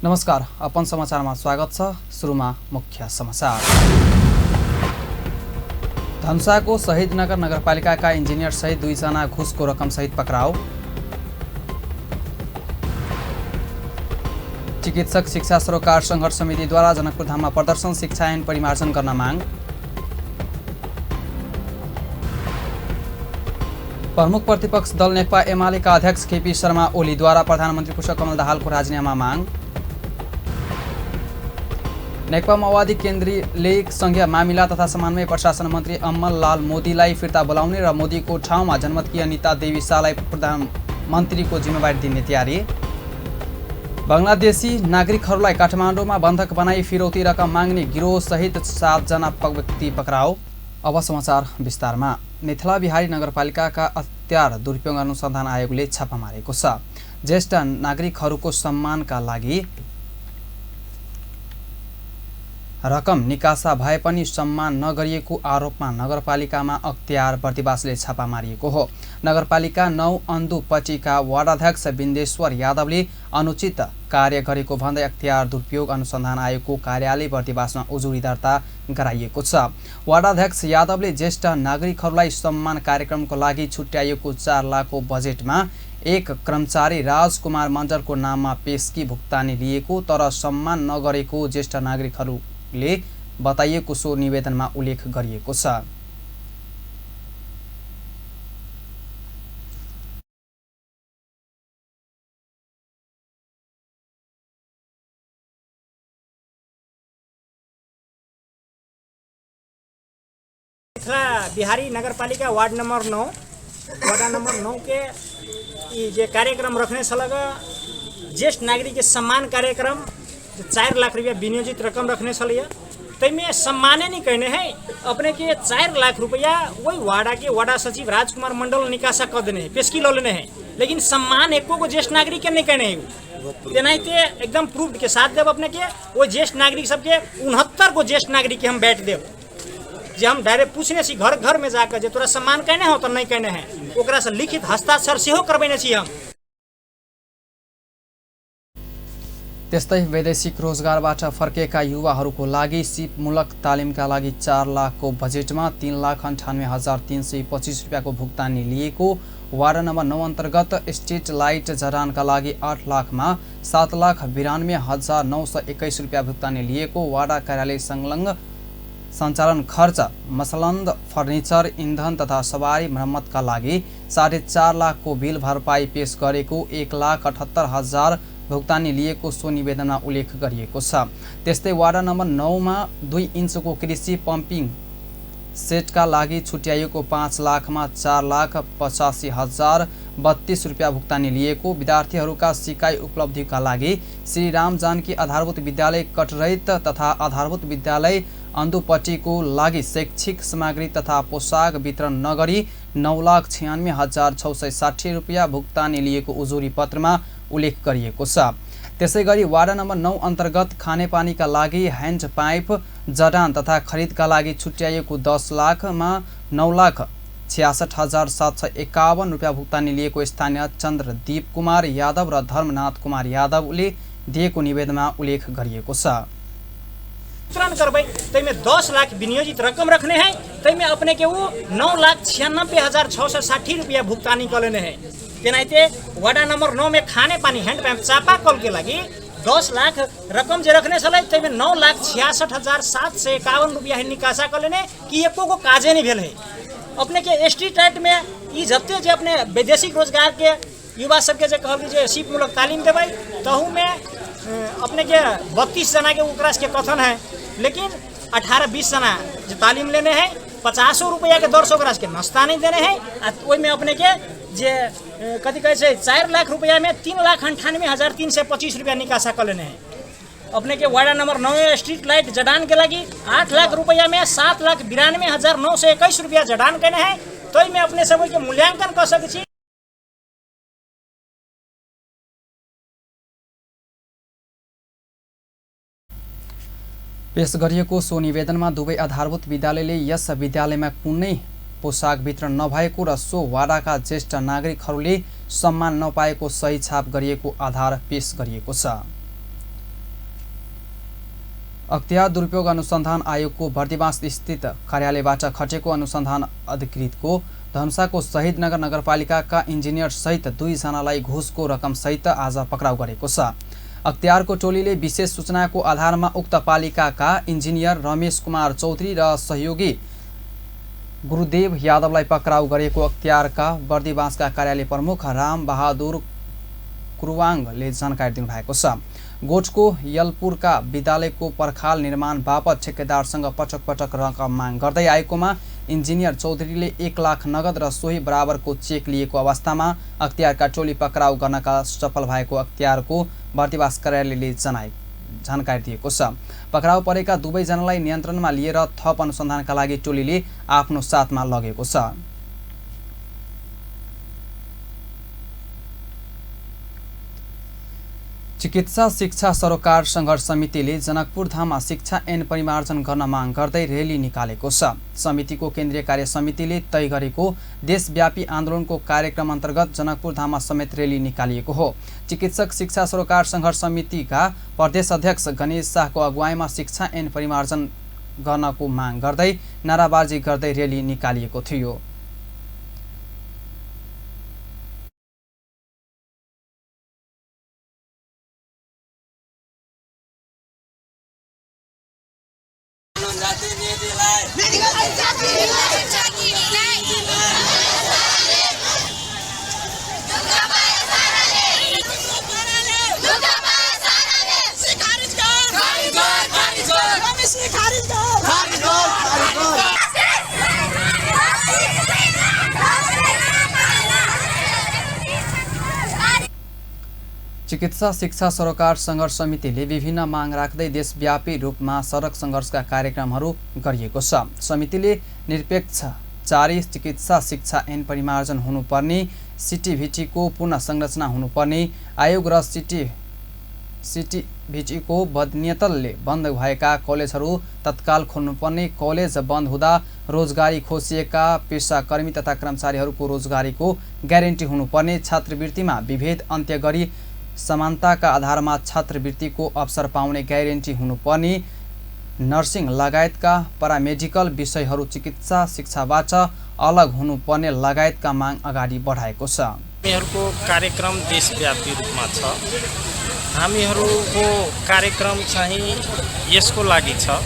नमस्कार, अपन समाचारमा स्वागत छ। सुरुमा मुख्य समाचार। धनुषाको शहीदनगर नगरपालिकाका इन्जिनियर सहित 2 जना घुसको रकम सहित पक्राउ। चिकित्सक शिक्षा सरोकार संघर्ष समितिद्वारा जनकपुरधाममा प्रदर्शन, शिक्षा ऐन परिमार्जन गर्न माग। प्रमुख प्रतिपक्ष दल नेकपा एमालेका अध्यक्ष केपी शर्मा ओलीद्वारा प्रधानमन्त्री पुष्पकमल दाहालको राजीनामा माग। नेकपा माओवादी केन्द्रले संघीय मामिला तथा समन्वय प्रशासन मन्त्री अमल लाल मोदीलाई फिर्ता बोलाउने र मोदीको ठाउँमा जनमतकी अनिता देवी शाहलाई प्रधानमन्त्रीको जिम्मेवारी दिने तयारी। बङ्गलादेशी नागरिकहरूलाई काठमाडौँमा बन्धक बनाई फिरौती रकम माग्ने गिरोहसहित 7 जना व्यक्ति पक्राउ। अब समाचार विस्तारमा। मिथिला बिहारी नगरपालिकाका अत्याचार दुरुपयोग अनुसन्धान आयोगले छापा मारेको छ। ज्येष्ठ नागरिकहरूको सम्मानका लागि रकम निकासा भए पनि सम्मान नगरिएको आरोपमा नगरपालिकामा अख्तियार बर्दिवासले छापा मारिएको हो। नगरपालिका 9 अन्धुपट्टीका वार्डाध्यक्ष बिन्देश्वर यादवले अनुचित कार्य गरेको भन्दै अख्तियार दुरुपयोग अनुसन्धान आयोगको कार्यालय बर्दिवासमा उजुरी दर्ता गराइएको छ। वार्डाध्यक्ष यादवले ज्येष्ठ नागरिकहरूलाई सम्मान कार्यक्रमको लागि छुट्याइएको 4 लाखको बजेटमा एक कर्मचारी राजकुमार मण्डलको नाममा पेस्की भुक्तानी लिएको तर सम्मान नगरेको ज्येष्ठ नागरिकहरूले बताइएको सो निवेदनमा उल्लेख गरिएको छ। मिथिला बिहारी नगरपालिका वार्ड नंबर 9 के ये कार्यक्रम रखने से लगा ज्येष्ठ नागरिक के सम्मान कार्यक्रम 4 लाख रुपया विनियोजित रकम रखने से लिया तैमें सम्माने नहीं कहने हैं अपने के 4 लाख रुपया वही वार्डा के वार्डा सचिव राजकुमार मंडल निकासा कर देने हैं, पेशकी लो लेने हैं, लेकिन सम्मान एको को ज्येष्ठ नागरिक के नहीं कहने हैं। नहीं तो एकदम प्रूफ के साथ देव अपने के वो ज्येष्ठ नागरिक सबके 69 को ज्येष्ठ नागरिक के हम बैठ देव जे हम डायरेक्ट पूछने सी घर घर में जाकर जे तोरा सम्मान कहने हो तो नहीं कहने हैं ओकरा से लिखित हस्ताक्षर सेहो करबैने छी हम। त्यस्तै वैदेशिक रोजगारबाट फर्केका युवाहरूको लागि सिपमूलक तालिमका लागि 4 लाखको बजेटमा 3,98,325 रुपियाँको भुक्तानी लिएको। वार्ड नम्बर 9 अन्तर्गत स्ट्रिट लाइट जडानका लागि 8 लाखमा 7,92,921 रुपियाँ भुक्तानी लिएको। वार्ड कार्यालय संलग्न सञ्चालन खर्च मसलन्द फर्निचर इन्धन तथा सवारी मर्मतका लागि 4.5 लाखको बिल भरपाई पेश गरेको। 1,78,000 भुक्तानी लिएको सो निवेदनमा उल्लेख गरिएको छ। त्यस्तै वार्ड नम्बर 9 मा 2 इन्चको कृषि पम्पिङ सेटका लागि छुट्याइएको 5 लाखमा 4,85,032 रुपियाँ भुक्तानी लिएको। विद्यार्थीहरूका सिकाइ उपलब्धिका लागि श्री राम जानकी आधारभूत विद्यालय कटरैत तथा आधारभूत विद्यालय अन्धुपट्टीको लागि शैक्षिक सामग्री तथा पोसाक वितरण नगरी 9,96,660 रुपियाँ भुक्तानी लिएको उजुरी पत्रमा उल्लेख गरिएको छ। त्यसैगरी वार्ड नम्बर 9 अन्तर्गत खानेपानीका लागि ह्यान्ड पाइप जडान तथा खरिदका लागि छुट्याइएको 10 लाखमा 9,66,751 रुपियाँ भुक्तानी लिएको स्थानीय चन्द्रदीप कुमार यादव र धर्मनाथ कुमार यादवले दिएको निवेदनमा उल्लेख गरिएको छ। करबै तैमें 10 लाख विनियोजित रकम रखने हैं तैमें अपने के वो 9,96,660 रुपया भुगतानी कर लेने हैं। तेनाइते वार्डा नंबर 9 में खाने पानी हैंड पंप चापा कल के लगी 10 लाख रकम जे रखने चले तैमें 9,66,751 रुपया निकासा कर लेने कि एको को काजे नहीं भेल है। अपने के स्ट्रीट लाइट में ये जत्ते जे अपने वैदेशिक रोजगार के युवा सबके जे कहल जे सिपमूलक तालीम देबै तहू में अपने के 32 जना के उकरास के कथन है, लेकिन 18-20 जना जो तालीम लेने हैं 50 रुपया के दर से ओकरा के नाश्ता नहीं देने हैं। ओई में अपने के जे कथी कहे छै 4 लाख रुपया में 3,98,325 रुपया निकासा कर लेने हैं। अपने के वार्ड नंबर 9 स्ट्रीट लाइट जडान के लगी 8 लाख रुपया में 7,92,921 रुपया जडान करने हैं। तो में अपने सब के मूल्यांकन कर सकै छी। पेश गरिएको सो निवेदनमा दुवै आधारभूत विद्यालयले यस विद्यालयमा कुनै पोसाक वितरण नभएको र सो वाडाका ज्येष्ठ नागरिकहरूले सम्मान नपाएको सही छाप गरिएको आधार पेश गरिएको छ। अख्तियार दुरुपयोग अनुसन्धान आयोगको बर्दिवास स्थित कार्यालयबाट खटेको अनुसन्धान अधिकृतको धनुषाको शहीदनगर नगरपालिकाका इन्जिनियर सहित 2 जनालाई घुसको रकम सहित आज पक्राउ गरेको छ। अख्तियारको टोलीले विशेष सूचनाको आधारमा उक्त पालिकाका इन्जिनियर रमेश कुमार चौधरी र सहयोगी गुरुदेव यादवलाई पक्राउ गरेको अख्तियारका बर्दिवासका कार्यालय प्रमुख राम बहादुर कुरुवाङले जानकारी दिनुभएको छ। गोठको यलपुरका विद्यालयको पर्खाल निर्माण बापत ठेकेदारसँग पटक पटक रकम माग गर्दै आएकोमा इन्जिनियर चौधरीले 1 लाख नगद र सोही बराबरको चेक लिएको अवस्थामा अख्तियारका टोली पक्राउ गर्नका सफल भएको अख्तियारको बर्दिवास कार्यालयले जानकारी दिएको छ। पक्राउ परेका 2 जनालाई नियन्त्रणमा लिएर थप अनुसन्धानका लागि टोलीले आफ्नो साथमा लगेको छ। चिकित्सा शिक्षा सरोकार सङ्घर्ष समितिले जनकपुर धाममा शिक्षा ऐन परिमार्जन गर्न माग गर्दै रेली निकालेको छ। समितिको केन्द्रीय कार्य समितिले तय गरेको देशव्यापी आन्दोलनको कार्यक्रम अन्तर्गत जनकपुर धाममा समेत रेली निकालिएको हो। चिकित्सक शिक्षा सरोकार सङ्घर्ष समितिका प्रदेश अध्यक्ष गणेश शाहको अगुवाईमा शिक्षा ऐन परिमार्जन गर्नको माग गर्दै नाराबाजी गर्दै रेली निकालिएको थियो। चिकित्सा शिक्षा सरोकार सङ्घर्ष समितिले विभिन्न माग राख्दै देशव्यापी रूपमा सडक सङ्घर्षका कार्यक्रमहरू गरिएको छ। समितिले निरपेक्ष जारी चिकित्सा शिक्षा ऐन परिमार्जन हुनुपर्ने, सिटिभिटीको पुनः संरचना हुनुपर्ने, आयोग र सिटिभिटीको बदनियतले बन्द भएका कलेजहरू तत्काल खोल्नुपर्ने, कलेज बन्द हुँदा रोजगारी खोसिएका पेसाकर्मी तथा कर्मचारीहरूको रोजगारीको ग्यारेन्टी हुनुपर्ने, छात्रवृत्तिमा विभेद अन्त्य गरी समानताका आधारमा छात्रवृत्तिको अवसर पाउने ग्यारेन्टी हुनुपर्ने, नर्सिङ लगायतका पारामेडिकल विषयहरू चिकित्सा शिक्षाबाट अलग हुनुपर्ने लगायतका माग अगाडि बढाएको छ। हामीहरूको कार्यक्रम देशव्यापी रूपमा छ। हामीहरूको कार्यक्रम चाहिँ यसको लागि छ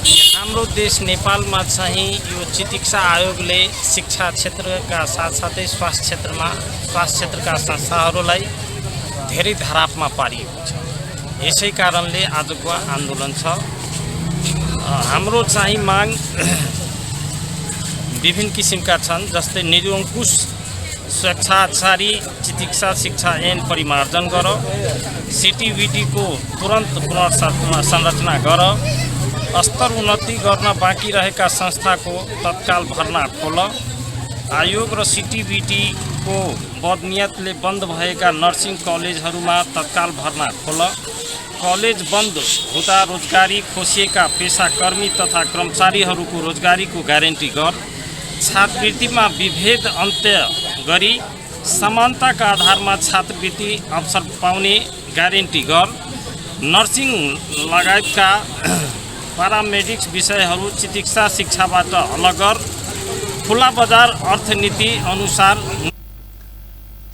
कि हाम्रो देश नेपालमा चाहिँ यो चिकित्सा आयोगले शिक्षा क्षेत्रका साथसाथै स्वास्थ्य क्षेत्रका संस्थाहरूलाई धेरै धरापमा पारिएको छ। यसै कारणले आजको आन्दोलन छ। हाम्रो चाहिँ माग विभिन्न किसिमका छन्, जस्तै निरङ्कुश स्वेच्छाचारी चिकित्सा शिक्षा ऐन परिमार्जन गर, सिटिभिटीको तुरन्त पुनर्संरचना गर, स्तर उन्नति गर्न बाँकी रहेका संस्थाको तत्काल भर्ना खोल, आयोग र सिटिभिटीको बदनियतले बन्द भएका नर्सिङ कलेजहरूमा तत्काल भर्ना खोल, कलेज बन्द हुँदा रोजगारी खोसिएका पेसाकर्मी तथा कर्मचारीहरूको रोजगारीको ग्यारेन्टी गर, छात्रवृत्तिमा विभेद अन्त्य गरी समानताका आधारमा छात्रवृत्ति अवसर पाउने ग्यारेन्टी गर, नर्सिङ लगायतका पारामेडिक्स विषयहरू चिकित्सा शिक्षाबाट अलग गर, खुला बजार अर्थनीति अनुसार।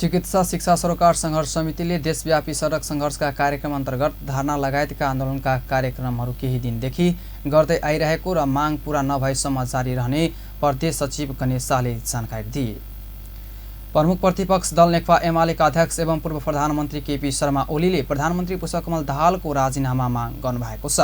चिकित्सा शिक्षा सरोकार सङ्घर्ष समितिले देशव्यापी सडक सङ्घर्षका कार्यक्रम अन्तर्गत धरना लगायतका आन्दोलनका कार्यक्रमहरू केही दिनदेखि गर्दै आइरहेको र माग पूरा नभएसम्म जारी रहने प्रदेश सचिव गणेश शाहले जानकारी दिए। प्रमुख प्रतिपक्ष दल नेकपा एमालेका अध्यक्ष एवं पूर्व प्रधानमन्त्री केपी शर्मा ओलीले प्रधानमन्त्री पुष्पकमल दाहालको राजीनामा माग गर्नुभएको छ।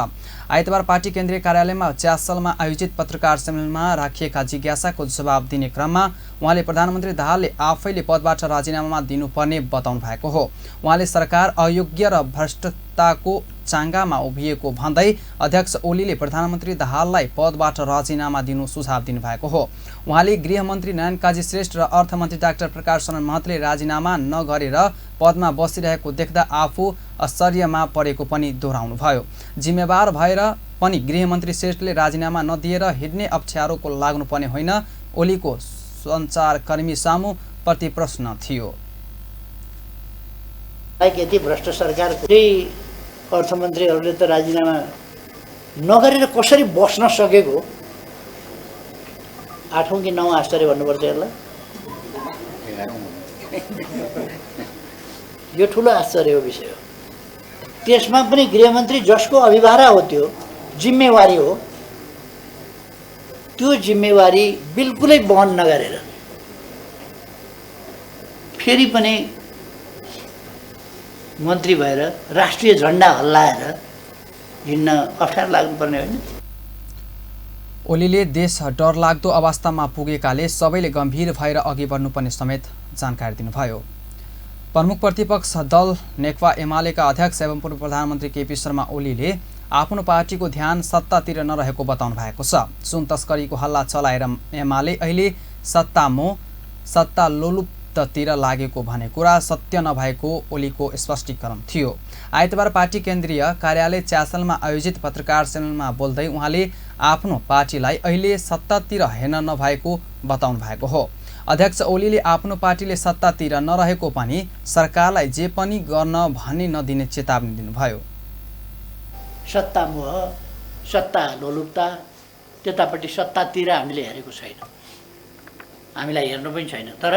आइतबार पार्टी केन्द्रीय कार्यालयमा च्यासलमा आयोजित पत्रकार सम्मेलनमा राखिएका जिज्ञासाको जवाब दिने क्रममा उहाँले प्रधानमन्त्री दाहालले आफैले पदबाट राजीनामा दिनुपर्ने बताउनु भएको हो। उहाँले सरकार अयोग्य र भ्रष्टताको चाङ्गामा उभिएको भन्दै अध्यक्ष ओलीले प्रधानमन्त्री दाहाललाई पदबाट राजीनामा दिनु सुझाव दिनुभएको हो। उहाँले गृहमन्त्री नयन काजी श्रेष्ठ र अर्थमन्त्री डाक्टर प्रकाश शरण महतले राजीनामा नगरेर पदमा बसिरहेको देख्दा आफू आश्चर्यमा परेको पनि दोहोऱ्याउनुभयो। जिम्मेवार भएर पनि गृहमन्त्री श्रेष्ठले राजीनामा नदिएर हिँड्ने अप्ठ्यारोको लाग्नुपर्ने होइन, ओलीको सञ्चारकर्मी सामु प्रतिप्रश्न थियो। यति भ्रष्ट सरकार अर्थमन्त्रीहरूले त राजीनामा नगरेर कसरी बस्न सकेको 8औं कि 9औं आश्चर्य भन्नुपर्छ यसलाई। यो ठुलो आश्चर्यको विषय हो। त्यसमा पनि गृहमन्त्री जसको अभिभारा हो, त्यो जिम्मेवारी हो, त्यो जिम्मेवारी बिल्कुलै वहन नगरेर फेरि पनि मन्त्री भएर राष्ट्रिय झन्डा हल्लाएर हिँड्न अप्ठ्यारो लाग्नुपर्ने होइन। ओलीले देश डरलाग्दो अवस्थामा पुगेकाले सबैले गम्भीर भएर अघि बढ्नुपर्ने समेत जानकारी दिनुभयो। प्रमुख प्रतिपक्ष दल नेकपा एमालेका अध्यक्ष एवं पूर्व प्रधानमन्त्री केपी शर्मा ओलीले आफ्नो पार्टीको ध्यान सत्तातिर नरहेको बताउनु भएको छ। सुन तस्करीको हल्ला चलाएर एमाले अहिले सत्ता लोलुप्ततिर लागेको भने कुरा सत्य नभएको ओलीको स्पष्टीकरण थियो। आइतबार पार्टी केन्द्रीय कार्यालय च्यासलमा आयोजित पत्रकार सम्मेलनमा बोल्दै उहाँले आफ्नो पार्टीलाई अहिले सत्तातिर हेर्न नभएको बताउनु भएको हो। अध्यक्ष ओलीले आफ्नो पार्टीले सत्तातिर नरहेको पनि सरकारलाई जे पनि गर्न भन्ने नदिने चेतावनी दिनुभयो। सत्ता मोह, सत्ता लोलुपता, त्यतापट्टि सत्तातिर हामीले हेरेको छैन, हामीलाई हेर्नु पनि छैन। तर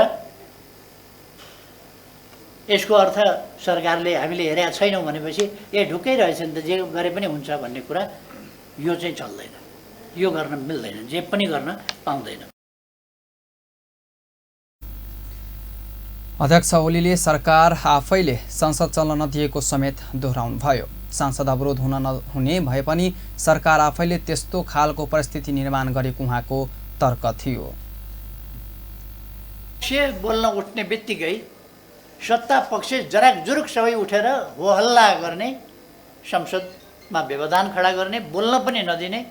यसको अर्थ सरकारले हामीले हेरेका छैनौँ भनेपछि ढुक्कै रहेछ नि त, जे गरे पनि हुन्छ भन्ने कुरा यो चाहिँ चल्दैन, यो गर्न मिल्दैन, जे पनि गर्न पाउँदैन। अध्यक्ष ओलीले सरकार आफैले संसद चल्न नदिएको समेत दोहोऱ्याउनु भयो। सांसद अवरोध हुन नहुने भए पनि सरकार आफैले त्यस्तो खालको परिस्थिति निर्माण गरेको उहाँको तर्क थियो। बोल्न उठ्ने बित्तिकै सत्ता पक्ष जराकजुरुक सबै उठेर हो हल्ला गर्ने, संसदमा व्यवधान खडा गर्ने, बोल्न पनि नदिने।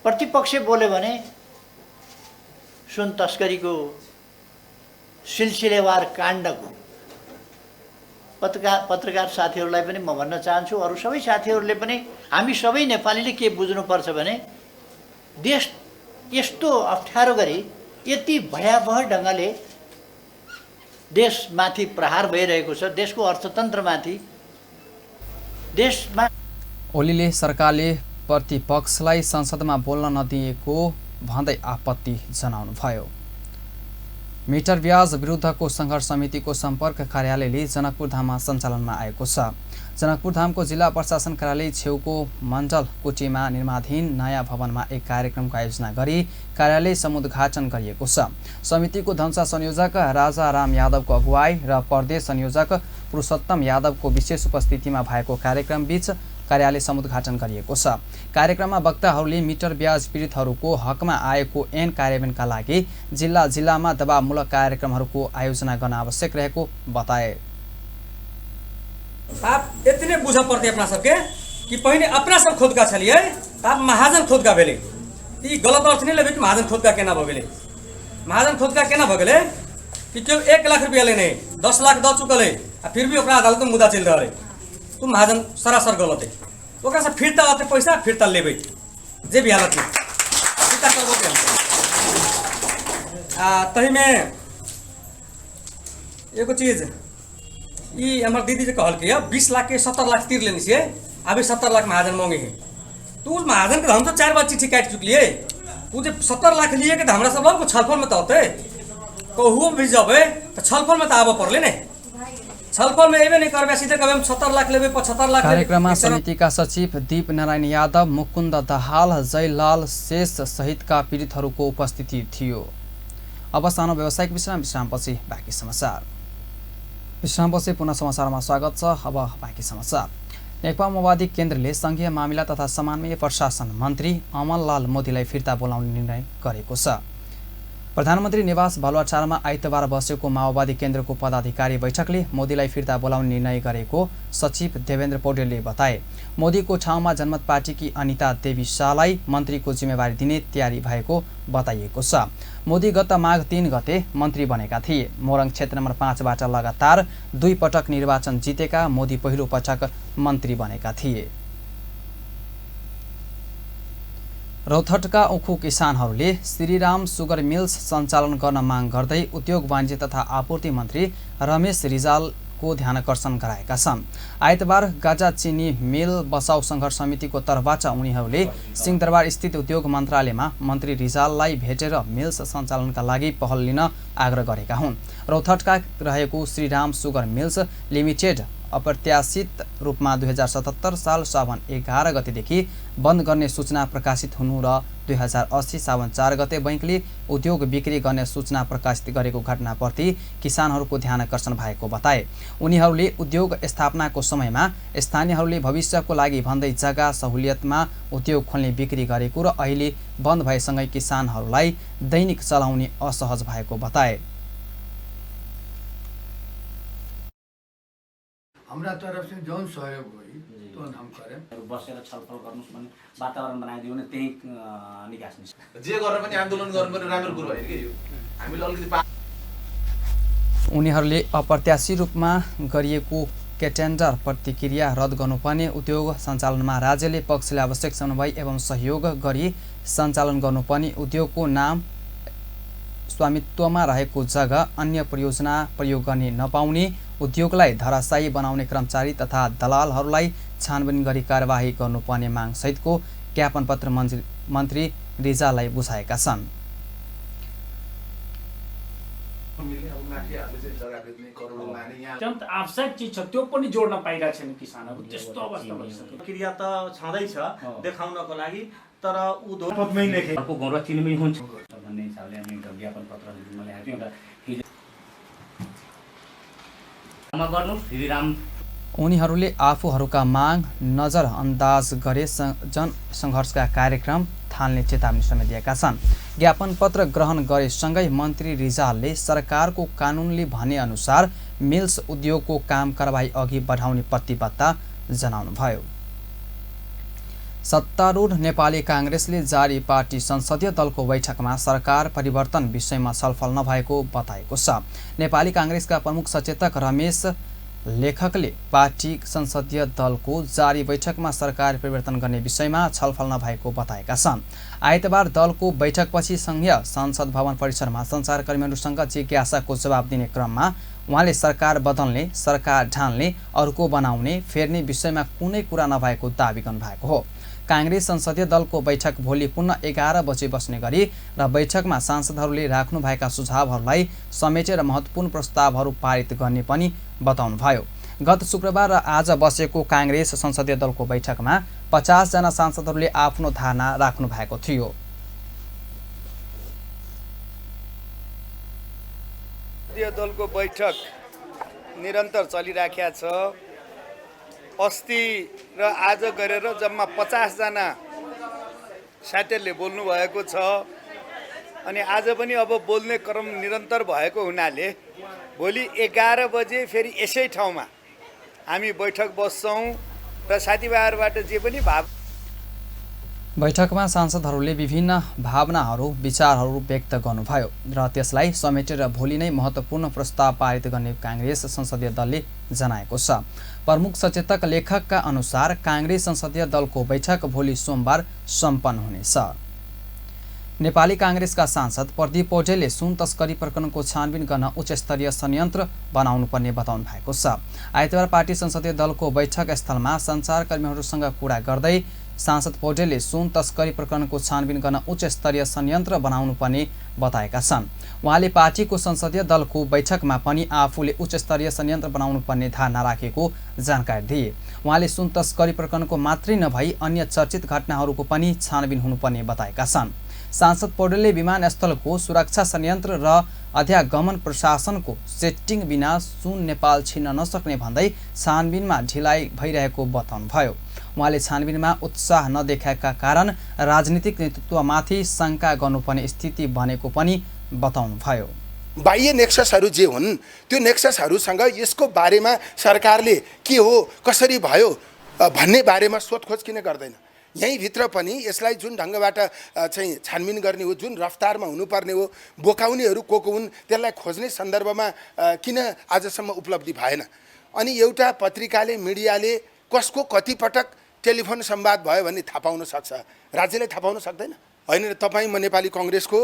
प्रतिपक्ष बोल्यो भने सुन तस्करीको सिलसिलेवार काण्डको पत्रकार साथीहरूलाई पनि म भन्न चाहन्छु, अरू सबै साथीहरूले पनि हामी सबै नेपालीले के बुझ्नुपर्छ भने देश यस्तो अप्ठ्यारो गरी यति भयावह ढङ्गले देशमाथि प्रहार भइरहेको छ, देशको अर्थतन्त्रमाथि, देशमा। ओलीले सरकारले प्रतिपक्षलाई संसदमा बोल्न नदिएको भन्दै आपत्ति जनाउनु भयो। मिटर ब्याज विरुद्धको सङ्घर्ष समितिको सम्पर्क कार्यालयले जनकपुर धाममा सञ्चालनमा आएको छ। जनकपुर धामको जिल्ला प्रशासन कार्यालय छेउको मण्डल कुटीमा निर्माणाधीन नयाँ भवनमा एक कार्यक्रमको आयोजना गरी कार्यालय समुद्घाटन गरिएको छ। समितिको धनुषा संयोजक राजा राम यादवको अगुवाई र प्रदेश संयोजक पुरुषोत्तम यादवको विशेष उपस्थितिमा भएको कार्यक्रम बीच कार्यालय समुद्घाटन गरिएको छ। कार्यक्रममा वक्ताहरूले मिटर ब्याज पीडितहरूको हकमा आएको ऐन कार्यान्वयनका लागि जिल्ला जिल्लामा दबावमूलक कार्यक्रमहरूको आयोजना गर्न आवश्यक रहेको बताए। आप इतने बुझा पड़ते अपना सबके कि पहले अपना सब खुद का चलिए, आप महाजन खुद का भेले। ये गलत अर्थ नहीं लेबे कि महाजन खुद का केना भगले। महाजन खुद का केना भगले कि क्यों 1 लाख रुपया लेने 10 लाख द चुकल है, फिर भी ओकरा अदालत में मुद्दा चल रहा है। तू महाजन सरासर गलत है, ओकरा से फिरता आते पैसा फिरता लेबे जे भी हालत में फिरता करबो के तही में एगो चीज ये हमारे दीदी जो कहल के 20 लाख के 70 लाख तीर लेने से अभी 70 लाख महाजन मांगे हैं। तो उस महाजन के हम तो 4 बार चिट्ठी काट चुकी है, वो जो 70 लाख लिए के हमरा सब लोग छलफल में तो होते कहू भी जब तो छलफल में तो आब पड़ले ने, छलफल में एबे नहीं करबे सीधे कबे हम 70 लाख लेबे 75 लाख। कार्यक्रममा समितिका सचिव दीप नारायण यादव, मुकुन्द दाहाल, जयलाल शेष सहितका पीडितहरूको उपस्थिति थियो। अब सानो व्यावसायिक विश्रामपछि बाँकी समाचार। विश्रामपछि पुनः समाचारमा स्वागत छ। अब बाँकी समाचार। नेकपा माओवादी केन्द्रले संघीय मामिला तथा समन्वय प्रशासन मन्त्री अमनलाल मोदीलाई फिर्ता बोलाउने निर्णय गरेको छ। प्रधानमन्त्री निवास बालुवाटारमा आइतबार बसेको माओवादी केन्द्रको पदाधिकारी बैठकले मोदीलाई फिर्ता बोलाउने निर्णय गरेको सचिव देवेन्द्र पौडेलले बताए। मोदीको ठाउँमा जनमत पार्टीकी अनिता देवी शाहलाई मन्त्रीको जिम्मेवारी दिने तयारी भएको बताइएको छ। मोदी गत माघ 3 गते मन्त्री बनेका थिए। मोरङ क्षेत्र नम्बर 5बाट लगातार 2 पटक निर्वाचन जितेका मोदी पहिलो पटक मन्त्री बनेका थिए। रौतहटका उखु किसानहरूले श्रीराम सुगर मिल्स सञ्चालन गर्न माग गर्दै उद्योग वाणिज्य तथा आपूर्ति मन्त्री रमेश रिजाल को ध्यानकर्षण गराएका छन्। आइतबार गाजा चिनी मिल बचाउ सङ्घर्ष समितिको तर्फबाट उनीहरूले सिंहदरबार स्थित उद्योग मन्त्रालयमा मन्त्री रिजाललाई भेटेर मिल्स सञ्चालनका लागि पहल लिन आग्रह गरेका हुन्। रौतहटका रहेको श्रीराम सुगर मिल्स लिमिटेड अप्रत्याशित रूपमा 2077 साल साउन 11 गतेदेखि बन्द गर्ने सूचना प्रकाशित हुनु र 2080 साउन 4 गते बैंकले उद्योग बिक्री गर्ने सूचना प्रकाशित गरेको घटनाप्रति किसानहरूको ध्यानकर्षण भएको बताए। उनीहरूले उद्योग स्थापनाको समयमा स्थानीयहरूले भविष्यको लागि भन्दै जग्गा सहुलियतमा उद्योग खोल्ने बिक्री गरेको र अहिले बन्द भएसँगै किसानहरूलाई दैनिक चलाउने असहज भएको बताए। हमारा तरफ से जौन सहयोग हुई तो हम करें। बसेर छलफल गर्नुस् भन्ने वातावरण बनाइदियो भने त्यही निकास निस्क्छ। जे गरेर पनि आन्दोलन गर्नुपर्ने राम्रो कुरो होइन के यो हामीले अलिकति उनीहरूले अप्रत्याशित रूपमा गरिएको टेन्डर प्रतिक्रिया रद्द गर्नुपर्ने, उद्योग सञ्चालनमा राज्यले पक्षले आवश्यक समन्वय एवं सहयोग गरी सञ्चालन गर्नुपर्ने, उद्योगको नाम स्वामित्वमा रहेको जग्गा अन्य परियोजना प्रयोग गर्ने नपाउने, उद्योगलाई धराशायी बनाउने कर्मचारी तथा दलालहरूलाई छानबिन गरी कारबाही गर्नुपर्ने माग सहितको ज्ञापन पत्र मन्त्री रिजाललाई बुझाएका छन्। अत्यन्त आवश्यक चिज छ त्यो पनि जोड्न पाइरहेको छैन किसानहरू। त्यस्तो अवस्था भइसक्यो। प्रक्रिया त छँदैछ देखाउनको लागि, तर उद्योगमै लेखे अर्को गौरव चिन्हमै हुन्छ भन्ने हिसाबले हामी एउटा ज्ञापन पत्र ल्याएको थियौँ। उनीहरूले आफूहरूका माग नजरअन्दाज गरे जनसङ्घर्षका कार्यक्रम थाल्ने चेतावनी समेत दिएका छन्। ज्ञापन पत्र ग्रहण गरेसँगै मन्त्री रिजालले सरकारको कानुनले भनेअनुसार मिल्स उद्योगको काम कारबाही अघि बढाउने प्रतिबद्धता जनाउनुभयो। सत्तारूढ नेपाली काङ्ग्रेसले जारी पार्टी संसदीय दलको बैठकमा सरकार परिवर्तन विषयमा छलफल नभएको बताएको छ। नेपाली काङ्ग्रेसका प्रमुख सचेतक रमेश लेखकले पार्टी संसदीय दलको जारी बैठकमा सरकार परिवर्तन गर्ने विषयमा छलफल नभएको बताएका छन्। आइतबार दलको बैठकपछि संघीय संसद भवन परिसरमा सञ्चारकर्मीहरूसँग जिज्ञासाको जवाब दिने क्रममा उहाँले सरकार बदल्ने, सरकार ढाल्ने, अर्को बनाउने, फेर्ने विषयमा कुनै कुरा नभएको दावी गर्नुभएको हो। काङ्ग्रेस संसदीय दलको बैठक भोलि पुनः 11 बजे बस्ने गरी र बैठकमा सांसदहरूले राख्नुभएका सुझावहरूलाई समेटेर महत्त्वपूर्ण प्रस्तावहरू पारित गर्ने पनि बताउनुभयो। गत शुक्रबार र आज बसेको काङ्ग्रेस संसदीय दलको बैठकमा 50 जना सांसदहरूले आफ्नो धारणा राख्नु भएको थियो। संसदीय दलको बैठक निरन्तर चलिराखेको छ। अस्ति र आज गरेर जम्मा 50 जना साथीहरूले बोल्नु भएको छ अनि आज पनि अब बोल्ने क्रम निरन्तर भएको हुनाले भोलि 11 बजे फेरि यसै ठाउँमा हामी बैठक बस्छौँ र साथीभाइहरूबाट जे पनि बैठकमा सांसदहरूले विभिन्न भावनाहरू, विचारहरू व्यक्त गर्नुभयो र त्यसलाई समेटेर भोलि नै महत्त्वपूर्ण प्रस्ताव पारित गर्ने काङ्ग्रेस संसदीय दलले जनाएको छ। प्रमुख सचेतक लेखकका अनुसार काङ्ग्रेस संसदीय दलको बैठक भोलि सोमबार सम्पन्न हुनेछ। नेपाली काङ्ग्रेसका सांसद प्रदीप पौडेलले सुन तस्करी प्रकरणको छानबिन गर्न उच्चस्तरीय संयन्त्र बनाउनुपर्ने बताउनु भएको छ। आइतबार पार्टी संसदीय दलको बैठक स्थलमा सञ्चारकर्मीहरूसँग कुरा गर्दै सांसद पौडेलले सुन तस्करी प्रकरणको छानबिन गर्न उच्चस्तरीय संयन्त्र बनाउनुपर्ने बताएका छन्। उहाँले पार्टीको संसदीय दलको बैठकमा पनि आफूले उच्चस्तरीय संयन्त्र बनाउनुपर्ने धारणा राखेको जानकारी दिए। उहाँले सुन तस्करी प्रकरणको मात्रै नभई अन्य चर्चित घटनाहरूको पनि छानबिन हुनुपर्ने बताएका छन्। सांसद पौडेलले विमानस्थलको सुरक्षा संयन्त्र र अध्यागमन प्रशासनको सेटिङ बिना सुन नेपाल छिर्न नसक्ने भन्दै छानबिनमा ढिलाइ भइरहेको बताउनुभयो। उहाँले छानबिनमा उत्साह नदेखाएका कारण राजनीतिक नेतृत्वमाथि शङ्का गर्नुपर्ने स्थिति बनेको पनि बताउनुभयो। बाह्य नेक्ससहरू जे हुन् त्यो नेक्ससहरूसँग यसको बारेमा सरकारले के हो, कसरी भयो भन्ने बारेमा सोधखोज किन गर्दैन? यहीँभित्र पनि यसलाई जुन ढङ्गबाट चाहिँ छानबिन गर्ने हो, जुन रफ्तारमा हुनुपर्ने हो, बोकाउनेहरू को हुन् त्यसलाई खोज्ने सन्दर्भमा किन आजसम्म उपलब्धि भएन? अनि एउटा पत्रिकाले, मिडियाले कसको कतिपटक टेलिफोन संवाद भयो भन्ने थाहा पाउन सक्छ, राज्यले थाहा पाउन सक्दैन? होइन, तपाईँ म नेपाली कङ्ग्रेसको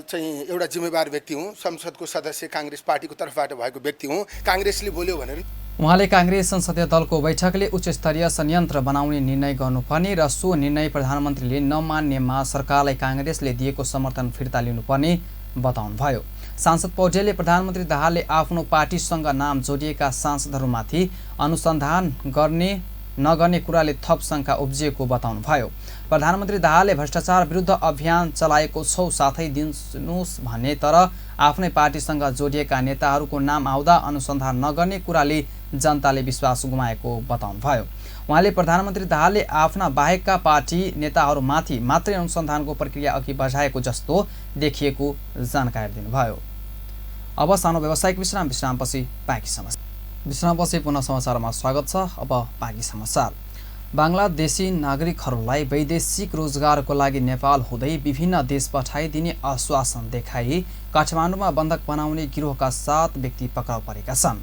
चाहिँ एउटा जिम्मेवार व्यक्ति हुँ, संसदको सदस्य काङ्ग्रेस पार्टीको तर्फबाट भएको व्यक्ति हुँ। काङ्ग्रेसले बोल्यो भनेर उहाँले काङ्ग्रेस संसदीय दलको बैठकले उच्चस्तरीय संयन्त्र बनाउने निर्णय गर्नुपर्ने र सो निर्णय प्रधानमन्त्रीले नमान्नेमा सरकारलाई काङ्ग्रेसले दिएको समर्थन फिर्ता लिनुपर्ने बताउनुभयो। सांसद पौडेलले प्रधानमन्त्री दाहालले आफ्नो पार्टीसँग नाम जोडिएका सांसदहरूमाथि अनुसन्धान नगर्ने कुराले थप शङ्का उब्जिएको बताउनुभयो। प्रधानमन्त्री दाहालले भ्रष्टाचार विरुद्ध अभियान चलाएको छौ साथै दिनुहोस् भने तर आफ्नै पार्टीसँग जोडिएका नेताहरूको नाम आउँदा अनुसन्धान नगर्ने कुराले जनताले विश्वास गुमाएको बताउनुभयो। उहाँले प्रधानमन्त्री दाहालले आफ्ना बाहेकका पार्टी नेताहरूमाथि मात्रै अनुसन्धानको प्रक्रिया अघि बढाएको जस्तो देखिएको जानकारी दिनुभयो। अब सानो व्यावसायिक विश्रामपछि बाँकी समाचार। विश्रामपछि पुनः समाचारमा स्वागत छ। अब बाँकी समाचार। बांग्लादेशी नागरिकहरूलाई वैदेशिक रोजगारको लागि नेपाल हुँदै विभिन्न देश पठाइदिने आश्वासन देखाई काठमाडौँमा बन्धक बनाउने गिरोहका 7 व्यक्ति पक्राउ परेका छन्।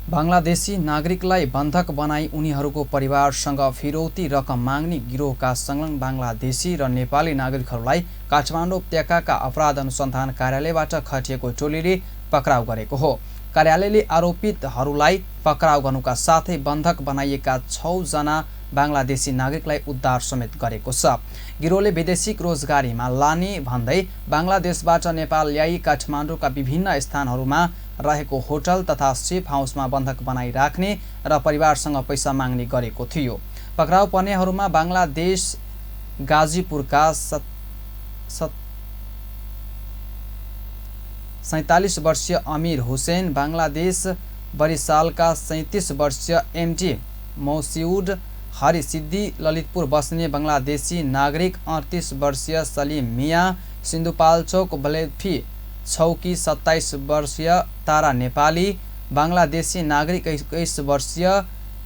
बांग्लादेशी नागरिकलाई बन्धक बनाई उनीहरूको परिवारसँग फिरौती रकम माग्ने गिरोहका संलग्न बांग्लादेशी र नेपाली नागरिकहरूलाई काठमाडौँ उपत्यकाका अपराध अनुसन्धान कार्यालयबाट खटिएको टोलीले पक्राउ गरेको हो। कार्यालयले आरोपितहरूलाई पक्राउ गर्नुका साथै बन्धक बनाइएका 6 जना बांग्लादेशी नागरिकलाई उद्धार समेत गरेको छ। गिरोहले विदेशिक रोजगारीमा लाने भन्दै बांग्लादेशबाट नेपाल ल्याई काठमाडौँका विभिन्न स्थानहरूमा रहेको होटल तथा सेफ हाउसमा बन्धक बनाई राख्ने र परिवारसँग पैसा माग्ने गरेको थियो। पक्राउ पर्नेहरूमा बांग्लादेश गाजीपुरका 47 वर्षीय अमीर हुसैन, बांग्लादेश बरिशालका 37 वर्षीय एमडी मौसिउड हरि सिद्धि, ललितपुर बस्ने बंगलादेशी नागरिक 38 वर्षीय सलीम मिया, सिन्धुपाल्चोक बलेफी छौकी 27 वर्षीय तारा नेपाली, बांग्लादेशी नागरिक 21 वर्षीय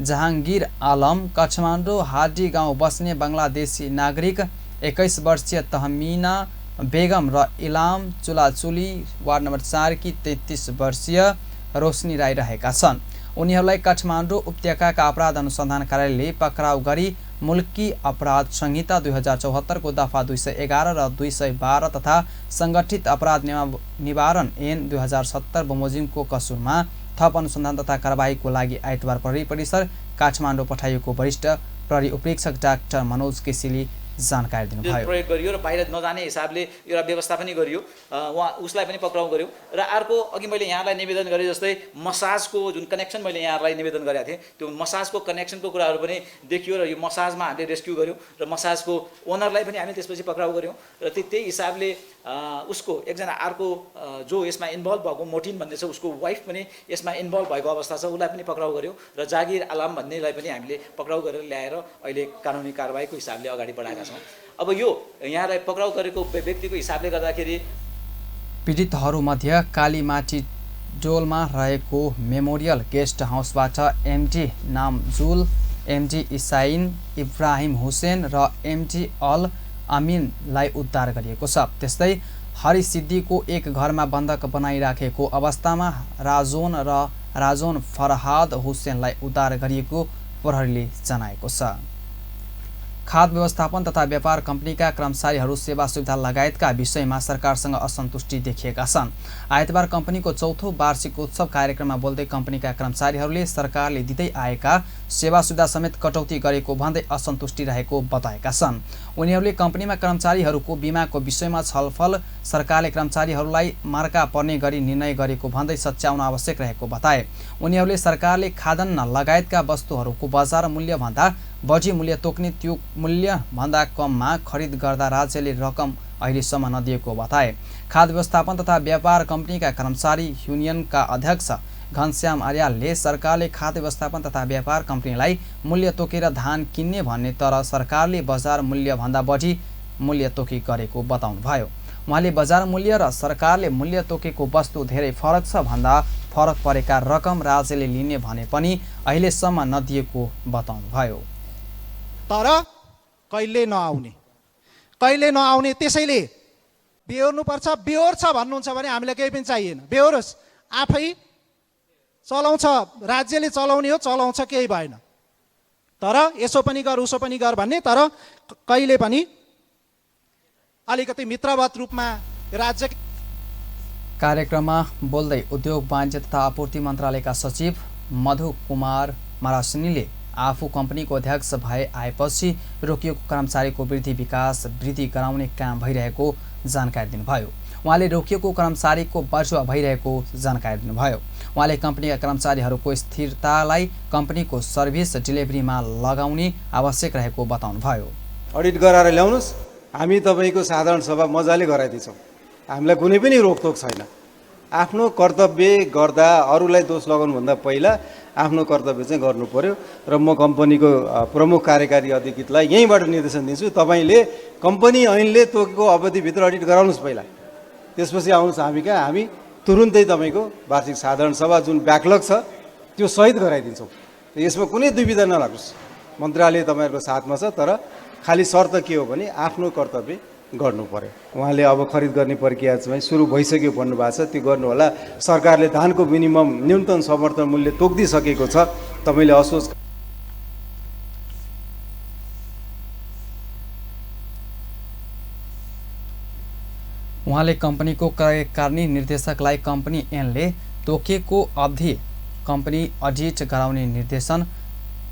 जहांगीर आलम, काठमाडौँ हाडी गाउँ बस्ने बंगलादेशी नागरिक 21 वर्षीय तहमीना बेगम र इलाम चुलाचुली वार्ड नम्बर 4 की 33 वर्षीय रोशनी राई रहेका छन्। उनीहरूलाई काठमाडौँ उपत्यकाका अपराध अनुसन्धान कार्यालयले पक्राउ गरी मुल्की अपराध संहिता 2074 को दफा 211 र 212 तथा संगठित अपराध निवारण ऐन 2070 बमोजिमको कसुरमा थप अनुसन्धान तथा कारबाहीको लागि आइतबार प्रहरी परिसर काठमाडौँ पठाइएको वरिष्ठ प्रहरी उपरीक्षक डाक्टर मनोज केसीले जानकारी दिनुभयो। प्रयोग गरियो र बाहिर नजाने हिसाबले एउटा व्यवस्था पनि गरियो, उहाँ उसलाई पनि पक्राउ गर्यो। र अर्को अघि मैले यहाँलाई निवेदन गरेँ जस्तै मसाजको जुन कनेक्सन मैले यहाँलाई निवेदन गरेको थिएँ, त्यो मसाजको कनेक्सनको कुराहरू पनि देखियो र यो मसाजमा हामीले रेस्क्यु गर्यौँ र मसाजको ओनरलाई पनि हामी त्यसपछि पक्राउ गर्यौँ। र त्यही हिसाबले उसको एकजना अर्को जो यसमा इन्भल्भ भएको मोटिन भन्ने छ, उसको वाइफ पनि यसमा इन्भल्भ भएको अवस्था छ, उसलाई पनि पक्राउ गर्यौँ। र जागिर आलम भन्नेलाई पनि हामीले पक्राउ गरेर ल्याएर अहिले कानुनी कारबाहीको हिसाबले अगाडि बढाएका छौँ। अब यो यहाँलाई पक्राउ गरेको व्यक्तिको हिसाबले गर्दाखेरि पीडितहरूमध्ये कालीमाटी डोलमा रहेको मेमोरियल गेस्ट हाउसबाट एमडी नामजुल, एमडी इसाइन इब्राहिम हुसेन र एमडी अल अमिनलाई उद्धार गरिएको छ। त्यस्तै हरि सिद्धिको एक घरमा बन्धक बनाइराखेको अवस्थामा राजोन फरहाद हुसेनलाई उद्धार गरिएको प्रहरीले जनाएको छ। खाद्य व्यवस्थापन तथा व्यापार कम्पनीका कर्मचारीहरू सेवा सुविधा लगायतका विषयमा सरकारसँग असन्तुष्टि देखिएका छन्। आइतबार कम्पनीको 4थो वार्षिक उत्सव कार्यक्रममा बोल्दै कम्पनीका कर्मचारीहरूले सरकारले दिँदै आएका सेवा सुविधा समेत कटौती गरेको भन्दै असन्तुष्टि रहेको बताएका छन्। उनीहरूले कम्पनीमा कर्मचारीहरूको बिमाको विषयमा छलफल सरकारले कर्मचारीहरूलाई मार्का पर्ने गरी निर्णय गरेको भन्दै सच्याउन आवश्यक रहेको बताए। उनीहरूले सरकारले खाद्यान्न लगायतका वस्तुहरूको बजार मूल्यभन्दा बढी मूल्य तोक्ने, त्यो मूल्यभन्दा कममा खरिद गर्दा राज्यले रकम अहिलेसम्म नदिएको बताए। खाद्य व्यवस्थापन तथा व्यापार कम्पनीका कर्मचारी युनियनका अध्यक्ष घनश्याम अर्यालले सरकारले खाद्य व्यवस्थापन तथा व्यापार कम्पनीलाई मूल्य तोकेर धान किन्ने भन्ने, तर सरकारले बजार मूल्यभन्दा बढी मूल्य तोकी गरेको बताउनुभयो। उहाँले बजार मूल्य र सरकारले मूल्य तोकेको वस्तु धेरै फरक छ भन्दा फरक परेका रकम राज्यले लिने भने पनि अहिलेसम्म नदिएको बताउनुभयो। तर कहिले नआउने त्यसैले बेहोर्नुपर्छ। बेहोर छ भन्नुहुन्छ भने हामीलाई केही पनि चाहिएन, बेहोरोस्, आफै चलाउँछ, राज्यले चलाउने हो, चलाउँछ, केही भएन। तर यसो पनि गर उसो पनि गर भन्ने, तर कहिले पनि अलिकति मित्रवत रूपमा राज्य। कार्यक्रममा बोल्दै उद्योग वाणिज्य तथा आपूर्ति मन्त्रालयका सचिव मधु कुमार मरासिनीले आफू कम्पनीको अध्यक्ष भए आएपछि रोकिएको कर्मचारीको वृद्धि गराउने काम भइरहेको जानकारी दिनुभयो। उहाँले रोकिएको कर्मचारीको बचुवा भइरहेको जानकारी दिनुभयो। उहाँले कम्पनीका कर्मचारीहरूको स्थिरतालाई कम्पनीको सर्भिस डेलिभरीमा लगाउने आवश्यक रहेको बताउनुभयो। अडिट गराएर ल्याउनुहोस्, हामी तपाईँको साधारण सभा मजाले गराइदिन्छौँ। हामीलाई कुनै पनि रोकटोक छैन। आफ्नो कर्तव्य गर्दा अरूलाई दोष लगाउनुभन्दा पहिला आफ्नो कर्तव्य चाहिँ गर्नु पर्यो र म कम्पनीको प्रमुख कार्यकारी अधिकृतलाई यहीँबाट निर्देशन दिन्छु, तपाईँले कम्पनी ऐनले तोकेको अवधिभित्र अडिट गराउनुहोस् पहिला, त्यसपछि आउनुहोस् हामी कहाँ। हामी तुरुन्तै तपाईँको वार्षिक साधारण सभा जुन ब्याकलग छ त्यो सहित गराइदिन्छौँ। यसमा कुनै दुविधा नलागोस्, मन्त्रालय तपाईँहरूको साथमा छ, तर खालि शर्त के हो भने आफ्नो कर्तव्य गर्नु पर्यो। उहाँले अब खरिद गर्ने प्रक्रिया चाहिँ सुरु भइसक्यो भन्नुभएको छ, त्यो गर्नु होला। सरकारले धानको मिनिमम न्यूनतम समर्थन मूल्य तोकिदिसकेको छ, तपाईँले असोज। उहाँले कम्पनीको कार्यकारिणी निर्देशकलाई कम्पनी ऐनले तोकेको अवधि कम्पनी अडिट गराउने निर्देशन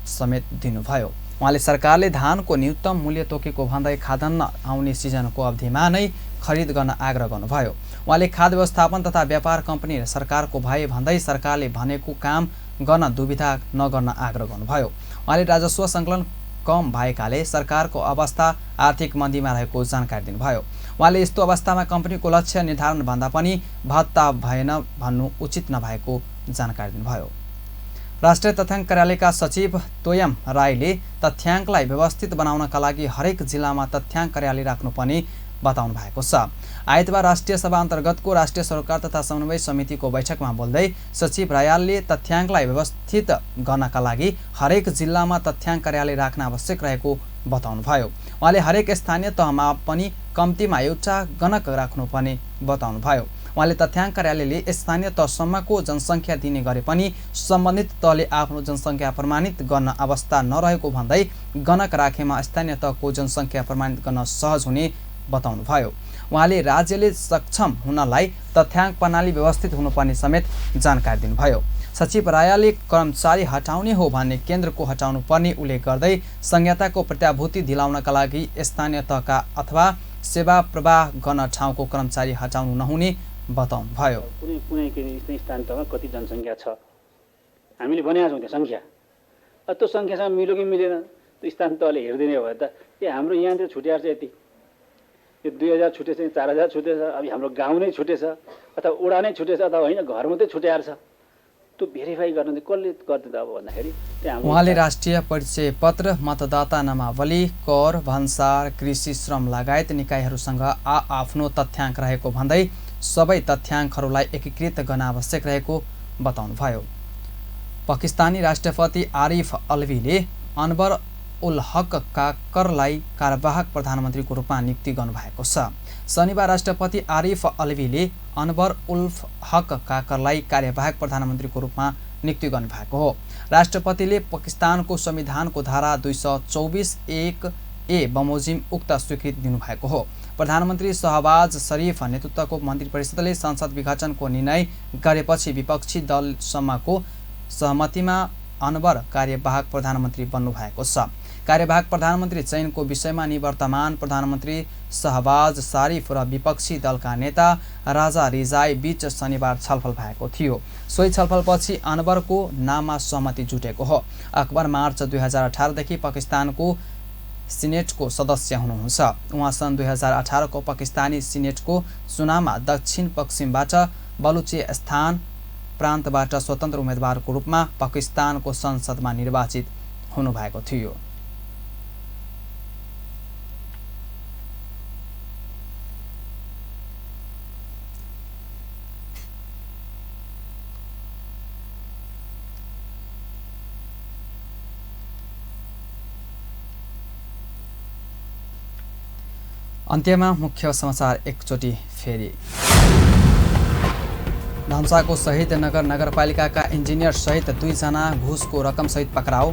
समेत दिनुभयो। उहाँले सरकारले धानको न्यूनतम मूल्य तोकेको भन्दै खाद्यान्न आउने सिजनको अवधिमा नै खरिद गर्न आग्रह गर्नुभयो। उहाँले खाद्य व्यवस्थापन तथा व्यापार कम्पनी सरकारको भए भन्दै सरकारले भनेको काम गर्न दुविधा नगर्न आग्रह गर्नुभयो। उहाँले राजस्व सङ्कलन कम भएकाले सरकारको अवस्था आर्थिक मन्दीमा रहेको जानकारी दिनुभयो। उहाँले यस्तो अवस्थामा कम्पनीको लक्ष्य निर्धारण भन्दा पनि भत्ता भएन भन्नु उचित नभएको जानकारी दिनुभयो। राष्ट्रिय तथ्याङ्क कार्यालयका सचिव तोयम राईले तथ्याङ्कलाई व्यवस्थित बनाउनका लागि हरेक जिल्लामा तथ्याङ्क कार्यालय राख्नुपर्ने बताउनु भएको छ। आइतबार राष्ट्रिय सभा अन्तर्गतको राष्ट्रिय सरोकार तथा समन्वय समितिको बैठकमा बोल्दै सचिव रायालले तथ्याङ्कलाई व्यवस्थित गर्नका लागि हरेक जिल्लामा तथ्याङ्क कार्यालय राख्न आवश्यक रहेको बताउनुभयो। उहाँले हरेक स्थानीय तहमा पनि कम्तीमा एउटा गणक राख्नुपर्ने बताउनुभयो। उहाँले तथ्याङ्क कार्यालयले स्थानीय तहसम्मको जनसङ्ख्या दिने गरे पनि सम्बन्धित तहले आफ्नो जनसङ्ख्या प्रमाणित गर्न अवस्था नरहेको भन्दै गणक राखेमा स्थानीय तहको जनसङ्ख्या प्रमाणित गर्न सहज हुने बताउनुभयो। उहाँले राज्यले सक्षम हुनलाई तथ्याङ्क प्रणाली व्यवस्थित हुनुपर्ने समेत जानकारी दिनुभयो। सचिव रायाले कर्मचारी हटाउने हो भने केन्द्रको हटाउनु पर्ने उल्लेख गर्दै संहिताको प्रत्याभूति दिलाउनका लागि स्थानीय तहका अथवा सेवा प्रवाह गर्न ठाउँको कर्मचारी हटाउनु नहुने बताउनुभयो। कुनै स्थानीय तहमा कति जनसङ्ख्या छ हामीले भनेका छौँ, त्यो सङ्ख्या त्यो सङ्ख्यासँग मिल्यो कि मिलेन त्यो स्थानीय तहले हेरिदिने हो भने त हाम्रो यहाँतिर छुट्याएर चाहिँ यति, यो 2000 छुटेछ, 4000 छुटेछ, अब हाम्रो गाउँ नै छुटेछ अथवा वडा नै छुटेछ अथवा होइन घर मात्रै छुट्याएर छ, त्यो भेरिफाई गर्न चाहिँ कसले गर्दैन अब भन्दाखेरि उहाँले राष्ट्रिय परिचय पत्र, मतदाता नामावली, कर, भन्सार, कृषि, श्रम लगायत निकायहरूसँग आफ्नो तथ्याङ्क रहेको भन्दै सबै तथ्याङ्कहरूलाई एकीकृत गर्न आवश्यक रहेको बताउनुभयो। पाकिस्तानी राष्ट्रपति आरिफ अलवीले अनवर उल हक काकरलाई कार्यवाहक प्रधानमन्त्रीको रूपमा नियुक्ति गर्नुभएको छ। शनिबार राष्ट्रपति आरिफ अलवीले अनवर उल हक काकरलाई कार्यवाहक प्रधानमन्त्रीको रूपमा नियुक्ति गर्नुभएको हो। राष्ट्रपतिले पाकिस्तानको संविधानको धारा 224(1)A बमोजिम उक्त स्वीकृति दिनुभएको हो। प्रधानमन्त्री शहबाज शरीफ नेतृत्वको मन्त्री परिषदले संसद विघटनको निर्णय गरेपछि विपक्षी दलसम्मको सहमतिमा अनवर कार्यवाहक प्रधानमन्त्री बन्नुभएको छ। कार्यवाहक प्रधानमन्त्री चयनको विषयमा निवर्तमान प्रधानमन्त्री शहबाज शरीफ र विपक्षी दलका नेता राजा रिजाई बीच शनिबार छलफल भएको थियो। सोही छलफलपछि अनवरको नाममा सहमति जुटेको हो। अकबर मार्च 2018 देखि पाकिस्तानको सिनेटको सदस्य हुनुहुन्छ। उहाँ सन् 2018 को पाकिस्तानी सिनेटको चुनावमा दक्षिण पश्चिमबाट बलुचिस्तान प्रान्तबाट स्वतन्त्र उम्मेदवारको रूपमा पाकिस्तानको संसदमा निर्वाचित हुनुभएको थियो। अन्त्यमा मुख्य समाचार एकचोटि फेरि। धनुषाको शहीद नगर नगरपालिकाका इन्जिनियर सहित 2 जना घुसको रकमसहित पक्राउ।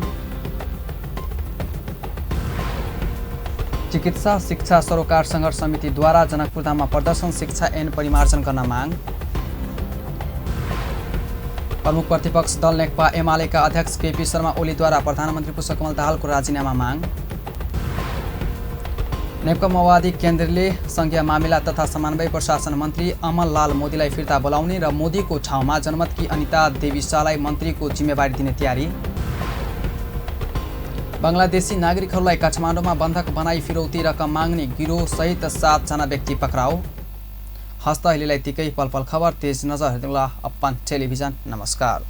चिकित्सा शिक्षा सरोकार सङ्घर्ष समितिद्वारा जनकपुरधाममा प्रदर्शन, शिक्षा ऐन परिमार्जन गर्न माग। प्रमुख प्रतिपक्ष दल नेकपा एमालेका अध्यक्ष केपी शर्मा ओलीद्वारा प्रधानमन्त्री पुष्पकमल दाहालको राजीनामा माग। नेकपा माओवादी केन्द्रले संघीय मामिला तथा समन्वय प्रशासन मन्त्री अमरलाल मोदीलाई फिर्ता बोलाउने र मोदीको ठाउँमा जनमतकी अनिता देवी शाहलाई मन्त्रीको जिम्मेवारी दिने तयारी। बङ्गलादेशी नागरिकहरूलाई काठमाडौँमा बन्धक बनाई फिरौती रकम माग्ने गिरोहसहित 7 जना व्यक्ति पक्राउ। हस्त अहिलेलाई तिकै पल खबर तेज नजर हेर्नुहोला अपन टेलिभिजन। नमस्कार।